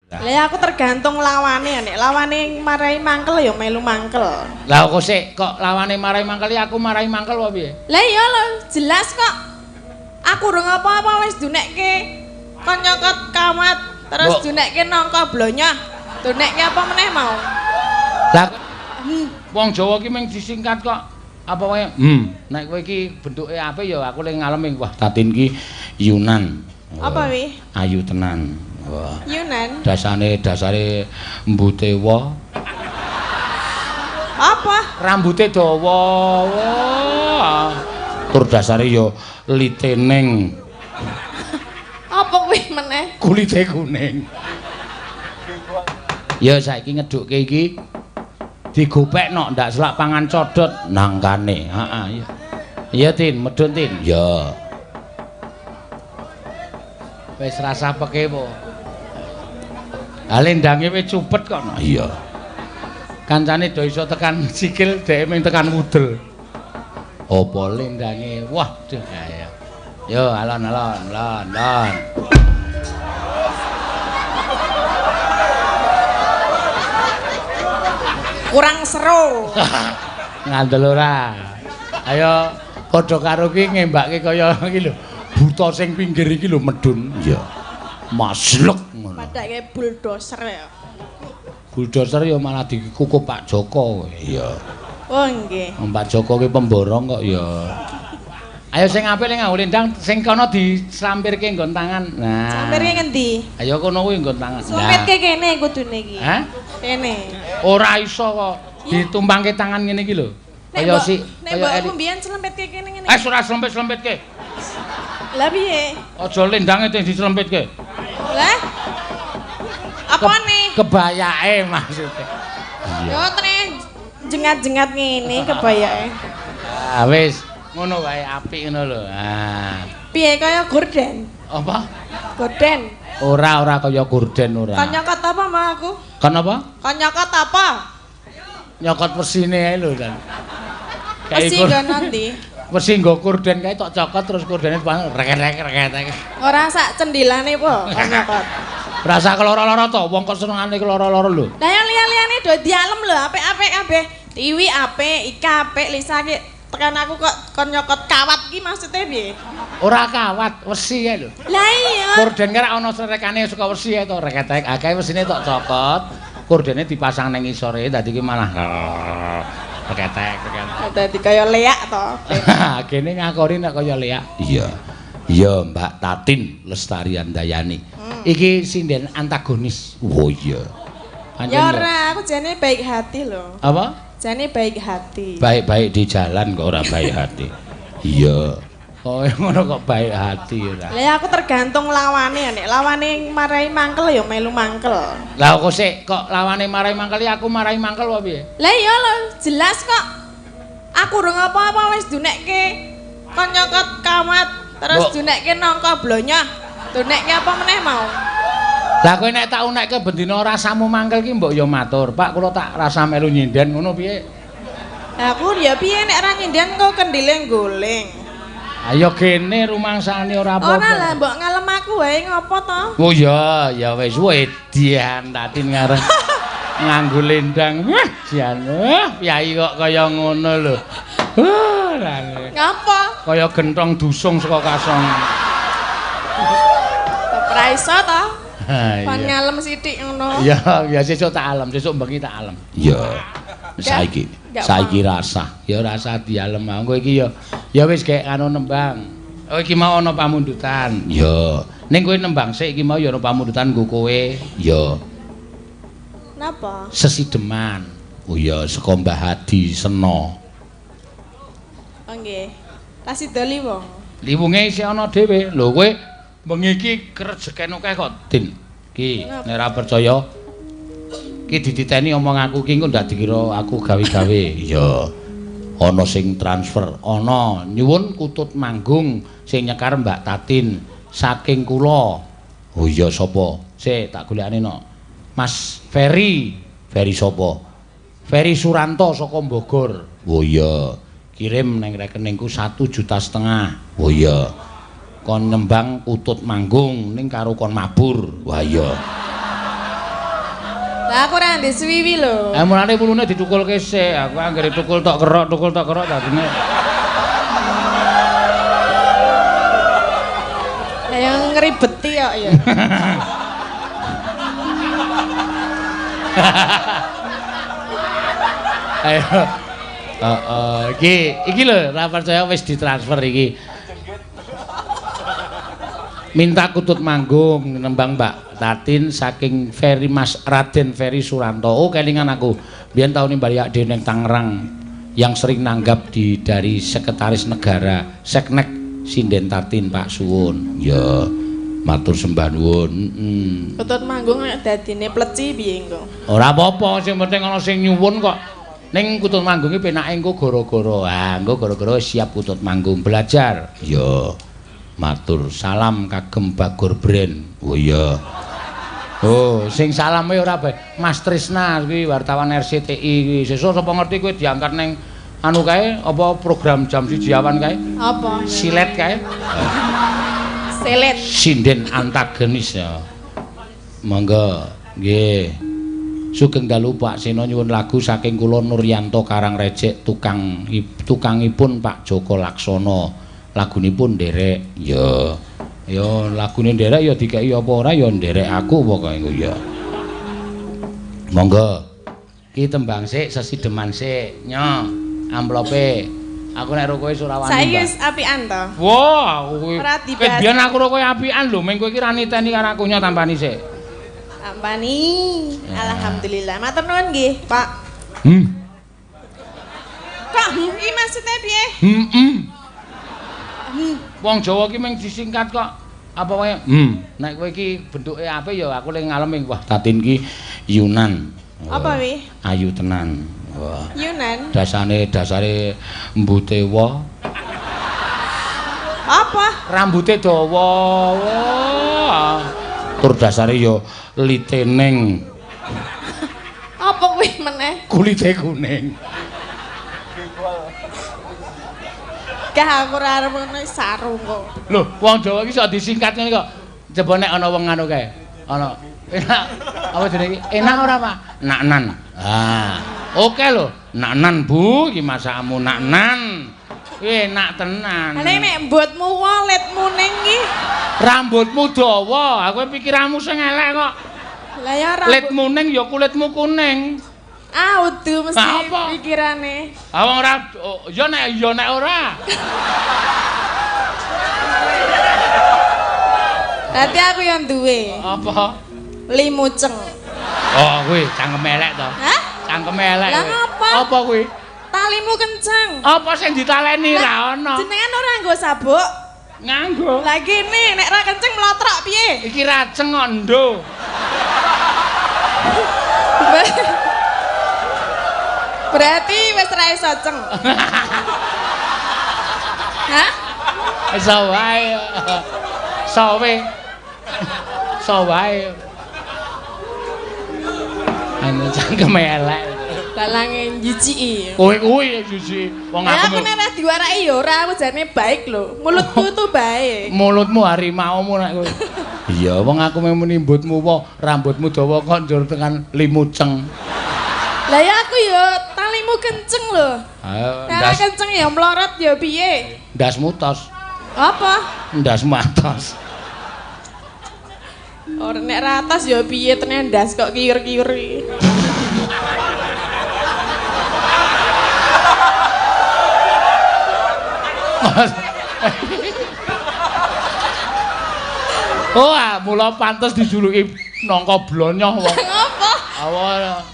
Lah aku tergantung lawane, nek lawane marai mangkel ya melu mangkel. Lah kok sik kok lawane marai mangkel ya aku marai mangkel apa piye? Lah iya lho, jelas kok. Aku urung apa-apa wis dunekke kon nyokot kawat, terus dunekke nangka blonyah. Dunekke apa meneh mau? Lah wong Jawa ki mung disingkat kok. Apa wae? Nek kowe iki bentuke apik ya aku le ngalem wah Tatin ki Yunan. Apa wi? Ayu tenan. Wah. Yunan. Dasane dasare mbute wa. Apa? Rambute dawa. Wah. Tur dasare ya liteneng. Apa kuwi meneh? Kulite kuning. Ya saiki ngedhukke iki digopekno ndak selak pangan codot nangkane. Heeh iya. Iya Tin, medhun Tin. Ya. Wis rasah peke po. Ha lendange wis cupet kok. Iya. Kancane do iso tekan sikil, dheke mung tekan wudel. Apa lendange? Wah, duh ya. Yo alon-alon, lon, lon. Kurang seru. Ngandel ora. Ayo padha karo ki ngembake kaya iki lho. Buta sing pinggir iki lho medun. Iya. Maslek ngono. Padake bulldozer ya. Bulldozer ya malah dikukup Pak Joko. Iya. Oh nggih. Pak Joko ki pemborong kok ya. Ayo sing apik ning nganggo lendang sing kono dislampirke nggon tangan. Nah. Slampirke ngendi? Ayo kono kuwi nggon tangan. Slampirke kene kudune iki. Hah? Kene. Ora iso kok ditumpangke tangan ngene iki lho. Kaya si nek mbokku mbiyen slempetke kene ngene. Eh ora slempet-slempetke. Lah piye? Aja lendange sing dislempetke. Lah? Apane? Kebayake maksudnya. Yo tre jengat-jengat ngene kebayake. Ah wis. Ngono wae apik ngono lho. Ah. Piye kaya gorden? Apa? Gorden. Ora, ora kaya gorden ora. Kon nyokot apa mau aku? Kon apa? Kon nyokot apa? Nyokot wesine ae lho kan. Wesi nggo nanti. Wesi nggo gorden kae tok cokot terus gordene rek-rek rek. Ora sak cendilane po kon nyokot. Rasa keloro-loro to, wong kok senengane keloro-loro lho. Lah yo liya-liyane do dialem lho, apik-apik kabeh. Tiwi apik, Ika apik, Lisa ki tekan aku kok kon nyokot kawat ki maksudnya piye? Ora kawat, wesi kae lho. Lah iya. Gorden ki ana srekane saka wesi kae to, reketek. Akeh wesine tok cokot, gordene dipasang ning ngisore dadi ki malah reketek, reketek. Dadi kaya leak to. Kene ngakori nek kaya leak. Iya. Iya, Mbak Tatin Lestari Handayani. Iki sinden antagonis. Oh iya. Ya ora, aku jane baik hati lho. Apa? Jane baik hati. Baik-baik di jalan kok ora baik hati. Iya. Oh ngono kok baik hati ora. Lah aku tergantung lawane, nek lawane marai mangkel ya melu mangkel. Lah kok sik kok lawane marai mangkel ya aku marai mangkel apa piye? Lah iya lho, jelas kok. Aku urung apa-apa wis dunekke kon nyokot kawat, terus dunekke nangka blonyah. Dunekke apa meneh mau? Lah kowe nek tak unekke bendina rasamu mangkel ki mbok ya matur, Pak kula tak rasa melu nyinden ngono piye? Lah aku ya piye nek ora nyinden kok kendile nggoling. Ayo kene rumangsane ora apa-apa. Ora lah mbok ngalem aku wae ngopo to? Oh iya, ya wis wedian Tatin ngarep nganggo lendang. Wah, jan. Wah, piyai kok kaya ngono lho. Wah, ngapa? Kaya gentong dusung saka kasong. Ora iso to? Pan ngalem sithik ngono. Iya, ya sesuk tak alem, sesuk bengi tak alem. Iya. Saiki, saiki rasah. Ya rasah dialem mau. Engko iki ya ya wis gek anu nembang. Oh iki mau ana pamundutan. Iya. Ning kowe nembang sik iki mau ya ana pamundutan nggo kowe. Iya. Napa? Sesideman. Oh iya, saka Mbah Hadi Sena. Oh nggih. Kasih doli wong. Liwunge isih ana dhewe. Lho kowe bengi iki rejeken akeh kok, Din. Ki, nek ora percaya ki dititeni omong aku ki engko ndak dikira aku gawe-gawe. Iya. Ana sing transfer, ana nyuwun kutut manggung sing nyekar Mbak Tatin saking kula. Oh iya sapa? Sik tak golekane no. Mas Ferry. Ferry sapa? Ferry Suranto saka Bogor. Oh iya. Kirim nang rekeningku 1,5 juta. Oh iya. Kon nembang kutut manggung ning karo kon mabur. Wah iya. Lah aku ora ndek suwiwi lho. Mulane wulune ditukulke sik. Aku anggere tukul tok kerok dadine. Lah yang ngribeti kok ya. Ayo. Heeh, iki lho ora percaya wis ditransfer iki. Minta kutut manggung nembang Mbak Tatin saking Ferry Mas Raden Ferry Suranto. Oh kelingan aku. Biyen taun nimbali akde ning Tangerang yang sering nanggap di dari Sekretaris Negara Seknek Sinden Tatin Pak Suwun. Ya, matur sembah nuwun. Kutut manggung nek dadine pleci piye engko? Ora apa-apa, sing penting ana sing nyuwun kok. Ning kutut manggung iki penake engko gara-gara. Ah, engko gara-gara siap kutut manggung belajar. Ya. Matur salam kagem Bagor Brand. Oh iya. Oh, sing salame ora bae. Mas Trisna kuwi wartawan RCTI kuwi. Sesuk sapa ngerti kowe diangkat ning anu kae apa program jam 1 awan kae? Apa? Silet kae. Silet. Sinden antagonis ya. Monggo. Nggih. Sugeng dalu Pak Seno nyuwun lagu saking kula Nuryanto Karangrejek tukangipun Pak Joko Laksono. Lagunipun nderek. Ya. Ya lagune nderek ya dikeki apa ora ya nderek aku pokoke engko ya. Monggo. Ki tembang sik sesideman sik. Nyo, amplope. Aku nek ro kowe wis ora wani. Saiki wis apian to. Wah, aku kuwi. Biyen aku ro kowe apian lho, meng kowe iki ra niteni karo aku nyo tampani sik. Tampani. Alhamdulillah. Matur nuwun nggih, Pak. Kok iki maksude piye? Wong Jawa ki mung disingkat kok. Apa wae? Nek kowe iki bentuke apik ya aku le ngalem wah Tatin ki Yunan. Apa wi? Ayu tenan. Wah. Yunan. Dasare mbute wa. Apa? Rambute dawa. Wah. Tur dasare ya liteneng. Apa kuwi meneh? Kulite kuning. Gah aku ora arep ngono sarung kok. Lho, wong Jawa iki sok disingkat ngene kok. Coba nek ana wong anu kae. Ana. Enak. Apa jenenge iki? Enak ora, Pak? Naknan. Ah, oke lho. Naknan, Bu, iki masakmu naknan. Kuwi enak tenan. Lah nek mbotmu waletmu ning iki. Rambutmu dawa, aku pikiranmu sing elek kok. Lah ya rambut. Letmu ning ya kulitmu kuning. Ah, udu mesti pikirane. Ah wong ora ya nek ora. Berarti aku yang duwe. Apa? Limuceng. Oh, kuwi cangkeme elek to. Hah? Cangkeme elek. Lah ngapa? Apa kuwi? Talimu kenceng. Apa sing ditaleni ra ono? Jenengan ora nganggo sabuk? Nganggo. Lah kene nek ra kenceng mlotrok piye? Iki raceng kok ndo. Berarti wis ra iso ceng. Hah? Iso wae. Sowe. Iso wae. Anu cangkeme elek. Balange njijiki. Kowe kuwi jijiki. Wong aku nek ora diwaraki ya ora, aku jane baik lho. Mulutku tuh baik. Mulutmu harimaumu nek kowe. Iya, wong aku muni mbutmu wae, rambutmu dawa kok njur tekan limuceng. Lah ya aku ya talimu kenceng lho. Ayo, kenceng ya mlorot ya piye? Ndasmu tos. Apa? Ndasmu atos. Ora nek ra atos ya piye tenan ndas kok kiur-kiur iki. Oh, mula pantes dijuluki nangka blonyoh wong. Ngopo? Awa.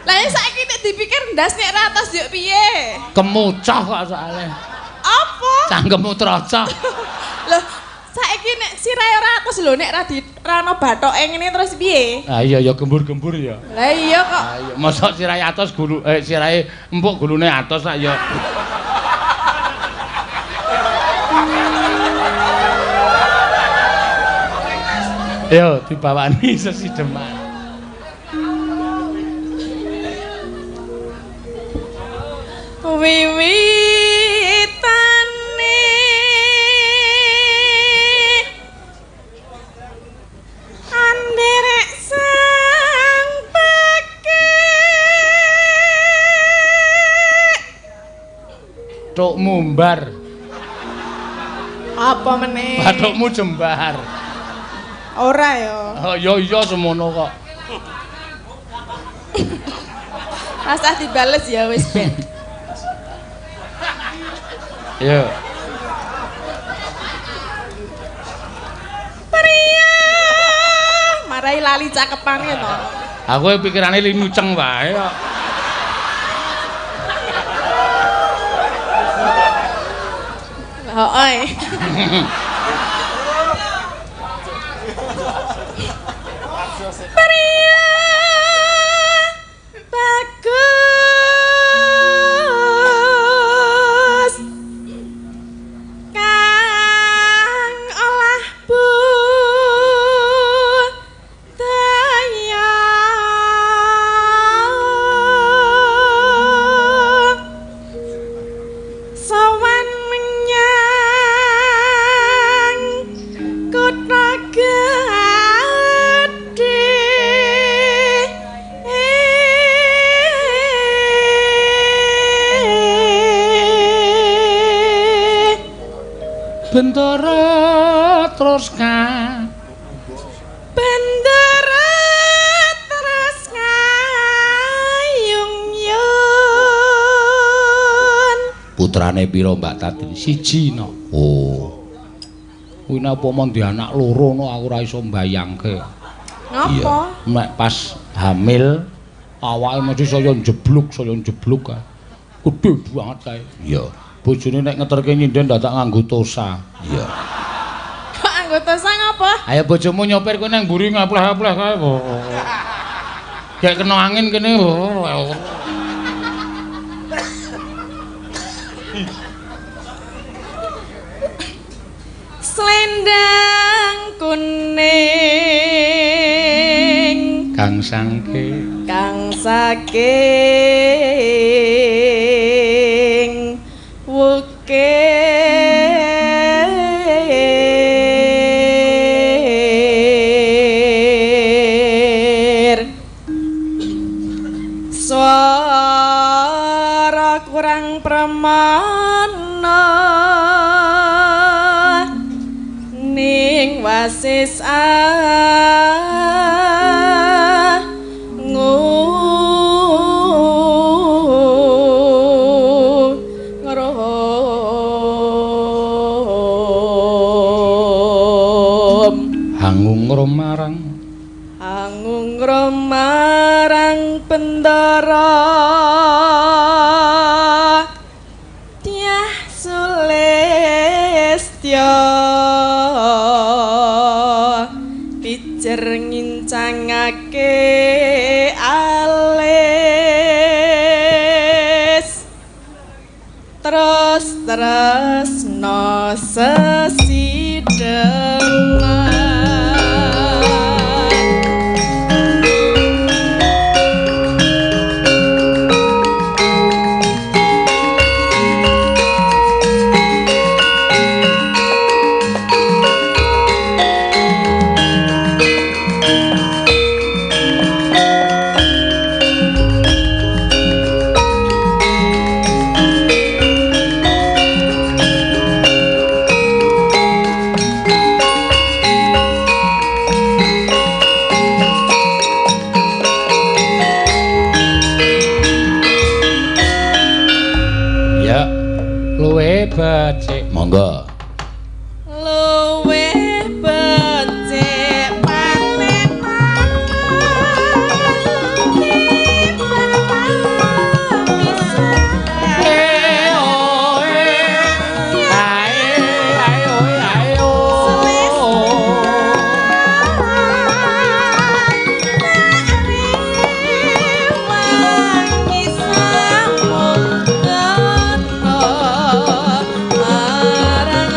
Lah saiki nek dipikir ndas nek ra atos yo piye? Kemucoh kok soalé. Apa? Cangkemmu trocoh. Loh, saiki nek sirahe ora atos lho nek ra di ra ono bathoke ngene terus piye? Ah iya ya gembur-gembur ya. Lah iya kok. Ah iya, mosok sirahe atos gulu sirahe empuk gulune atos sak ya. Yo dibawani sesideman. Wiwitane anderek sang Bathukmu mbar. Apa meneh? Bathukmu jembar. Ora ya. Oh iya iya semono kok. Rasah dibales ya wis ben. Yo. Priya, marai lali cakepane to. Aku pikirane limuceng wae kok. Heeh. Priya bagus kang olah budaya sowan menyang kutha gedhe. Bentara terus ka Bendera terus ngayung yun. Putrane pira Mbak Tatin? Siji no. Oh. Kuwi nek apa mon di anak loro no aku ora iso mbayangke. Ngapa? Nek pas hamil awake mesti saya njebluk kae. Gedhe banget kae. Iya. Bojone nek ngeterke nyinden dadak nganggo tosa. Iya. Kok nganggo tosa ngapa? Ayo bojomu nyopir kowe nang mburi ngapleh-apleh kae. Gek kena angin kene. Selendang kuning kang sangke kang saking wukir swara kurang pramana ning wasis hangung marang Bendara Dyah Sulistya pijer ngincangake alis terus tresna sesideman. Becik monggo luwih becik panenan marang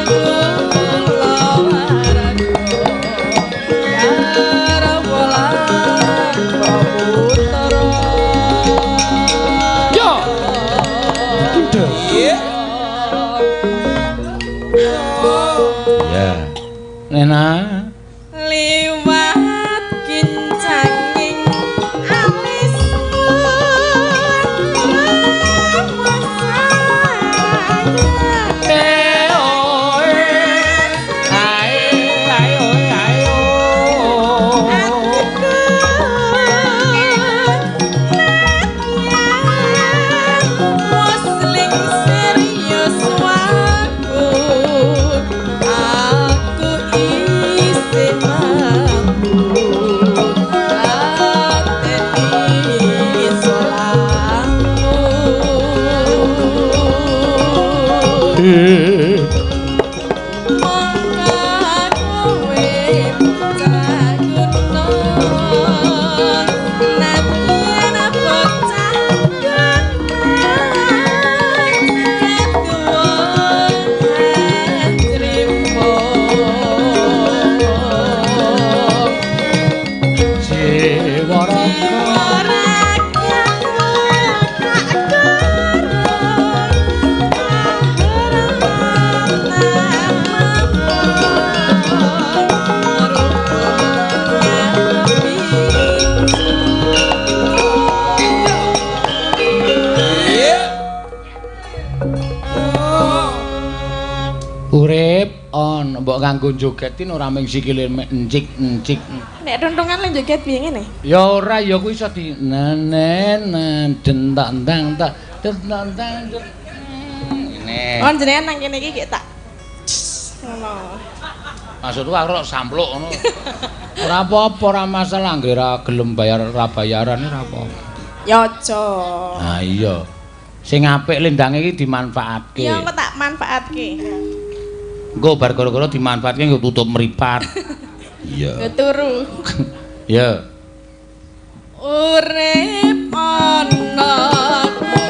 Urip on mbok kanggo jogetin ora mung sikile encik-encik. Nek tuntungan le joget piye ngene? Ya ora ya kuwi iso di nenen dentak ndang tak dentak ndang. Ngene. Oh jenengan nang kene iki gek tak ngono. Maksudku aku rok sampluk ngono. Ora apa-apa, ora masalah nggih ora gelem bayar ora bayaran ora apa-apa. Ya aja. Ha iya. Sing apik lendange iki dimanfaatke. Ya engko tak manfaatke. Engko bar gara-gara dimanfaatke nggo tutup mripat. Iya. Nggo turu. Ya. Urip ana kagedhe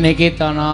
Niki tono.